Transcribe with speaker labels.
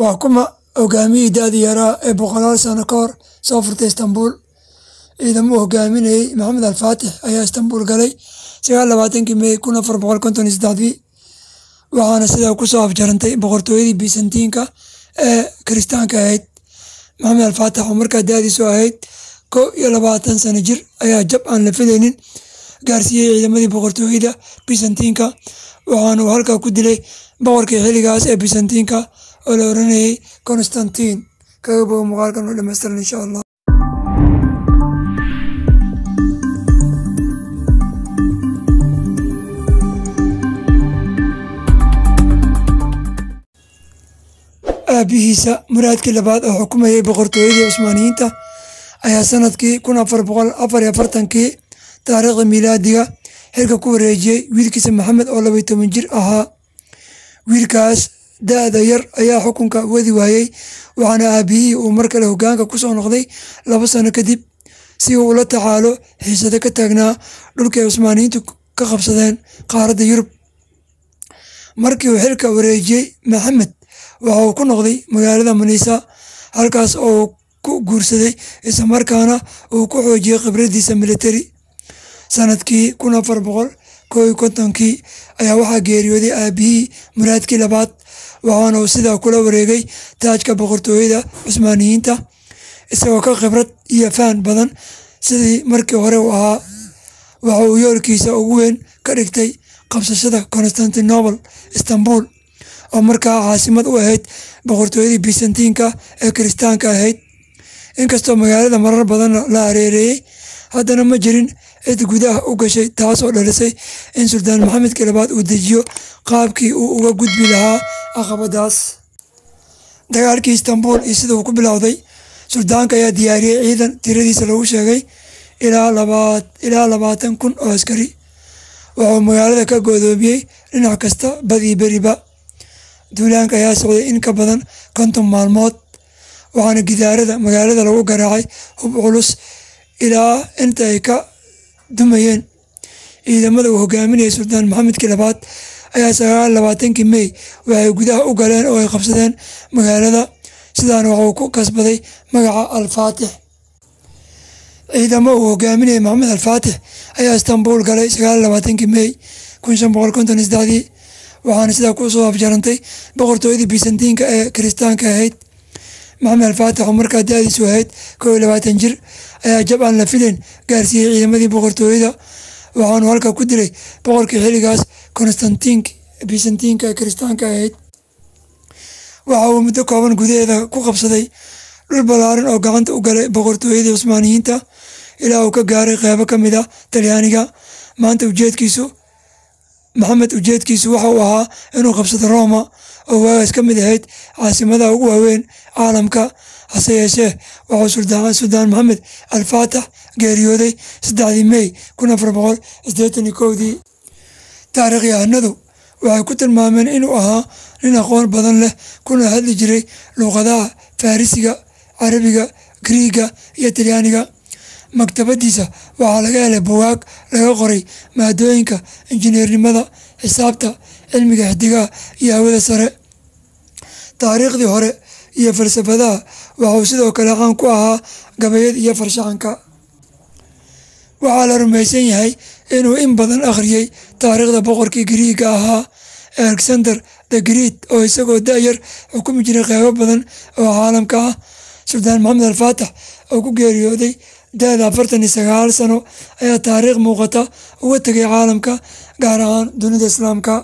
Speaker 1: Waa kuma hogaamiyihii da'da yaraa ee boqolaal sano ka hor soo furtay Istanbul? Ciidamo uu hogaaminayay Maxamed Al-Faatix ayaa Istanbul galay 29-kii May 1453, waxaana sidaa ku soo afjarantay boqortooyadii Byzantiinka ee Kiristaanka ahayd. Maxamed Al-Faatix oo markaa da'diisu ahayd 21 sano jir ayaa jab aan la filaynin gaarsiiyey ciidamadii boqortooyada Byzantiinka, waxaana uu halkaa ku dilay boqorkii xilligaas ee Byzantiinka oo la oranayay Constantine. Kaga bogo muuqaalkan oo dhammaystiran insha Allah. Aabihiisa Muraadkii labaad oo xukumayay boqortooyadii Cusmaaniyiinta ayaa sanadkii 1444-kii taariikhda miilaadiga xilka ku wareejiyey wiilkiisa Maxamed oo 12 jir ahaa. Wiilkaas da'da yar ayaa xukunka wadi waayey, waxaana aabihii uu mar kale hoggaanka ku soo noqday 2 sano kadib si uu ula tacaalo xiisado ka taagnaa dhulkii ay Cusmaaniyiintu ka qabsadeen qaaradda Yurub. Markii uu xilka wareejiyey Maxamed, waxa uu ku noqday magaalada Manisa, halkaas oo uu ku guursaday isla markaana uu ku xoojiyey khibraddiisa militari. Sanadkii 1451-kii ayaa waxaa geeriyooday aabihii Muraadkii labaad, waxaana uu sidaa kula wareegay taajka boqortooyada Cusmaaniyiinta, isagoo ka khibrad iyo faan badan sidii markii hore u ahaa. Waxa uu yoolkiisa ugu weyn ka dhigtay qabsashada Constantinople, Istanbul, oo markaa caasimad u ahayd boqortooyadii Byzantiinka ee Kiristaanka ahayd. Inkastoo magaalada marar badan la hareereeyey, haddana ma jirin cid gudaha u gashay, taas oo dhalisay in Suldaan Maxamedkii labaad uu dejiyo qaabkii uu uga gudbi lahaa caqabadaas. Dagaalkii Istanbul iyo sida uu ku bilowday. Suldaanka ayaa diyaariyey ciidan tiradiisa lagu sheegay ilaa 20,000 oo askari. Wuxuu magaalada ka go'doomiyey dhinac kasta, bad iyo beriba. Duulaanka ayaa socday in ka badan 50 maalmood, waxaana gidaarada magaalada lagu garaacay hub culus ilaa inta ay ka dumayeen. Ciidamada uu hogaaminayay Suldaan Maxamedkii labaad ayaa 29-kii May waxay gudaha u galeen oo ay qabsadeen magaalada, sidaana waxa uu ku kasbaday magaca Al-Faatix. Ciidamo uu hogaaminayay Maxamed Al-Faatix ayaa Istanbul galay 29-kii May 1553-dii, waxaana sidaa ku soo afjarantay boqortooyadii Byzantiinka ee Kiristaanka ahayd. Maxamed Al-Faatix oo markaa da'diisu ahayd 21 jir ayaa jab aan la filayn gaarsiiyey ciidamadii boqortooyada, waxaanu halkaa ku dilay boqorkii xilligaas Constantine Byzantiinka ee Kiristaanka ahayd. Waxa uu muddo kooban gudaheeda ku qabsaday dhul ballaaran oo gacanta u galay boqortooyadii Cusmaaniyiinta ilaa uu ka gaaray qeybo ka mid ah Talyaaniga. Maanta ujeedkiisu Maxamed ujeedkiisu waxa uu ahaa inuu qabsado Roma oo waagaas ka mid ahayd caasimadaha ugu waaweyn caalamka. Hase yeeshee, wuxuu Suldaan Maxamed Al-Faatix geeriyooday 3-dii May 1481-dii. Taariikhyahanadu waxay ku tilmaameen inuu ahaa nin aqoon badan leh, kuna hadli jiray luqadaha Farisiga, Carabiga, Giriigga iyo Talyaaniga. Maktabadiisa waxaa laga helay buugaag laga qoray maadooyinka injineernimada, xisaabta, cilmiga xiddigaha iyo hawada sare, taariikhdii hore iyo falsafadaha. Waxa uu sidoo kale caan ku ahaa gabayada iyo farshaxanka. Waxaa la rumaysan yahay inuu in badan akhriyey taariikhda boqorkii Giriigga ahaa Alexander the Great, oo isagoo da'yar xukumi jiray qeybo badan oo caalamka ah. Suldaan Maxamed Al-Faatix oo ku geeriyooday da'da 49 sano ayaa taariikh muuqata uga tegay caalamka, gaar ahaan dunida Islaamka.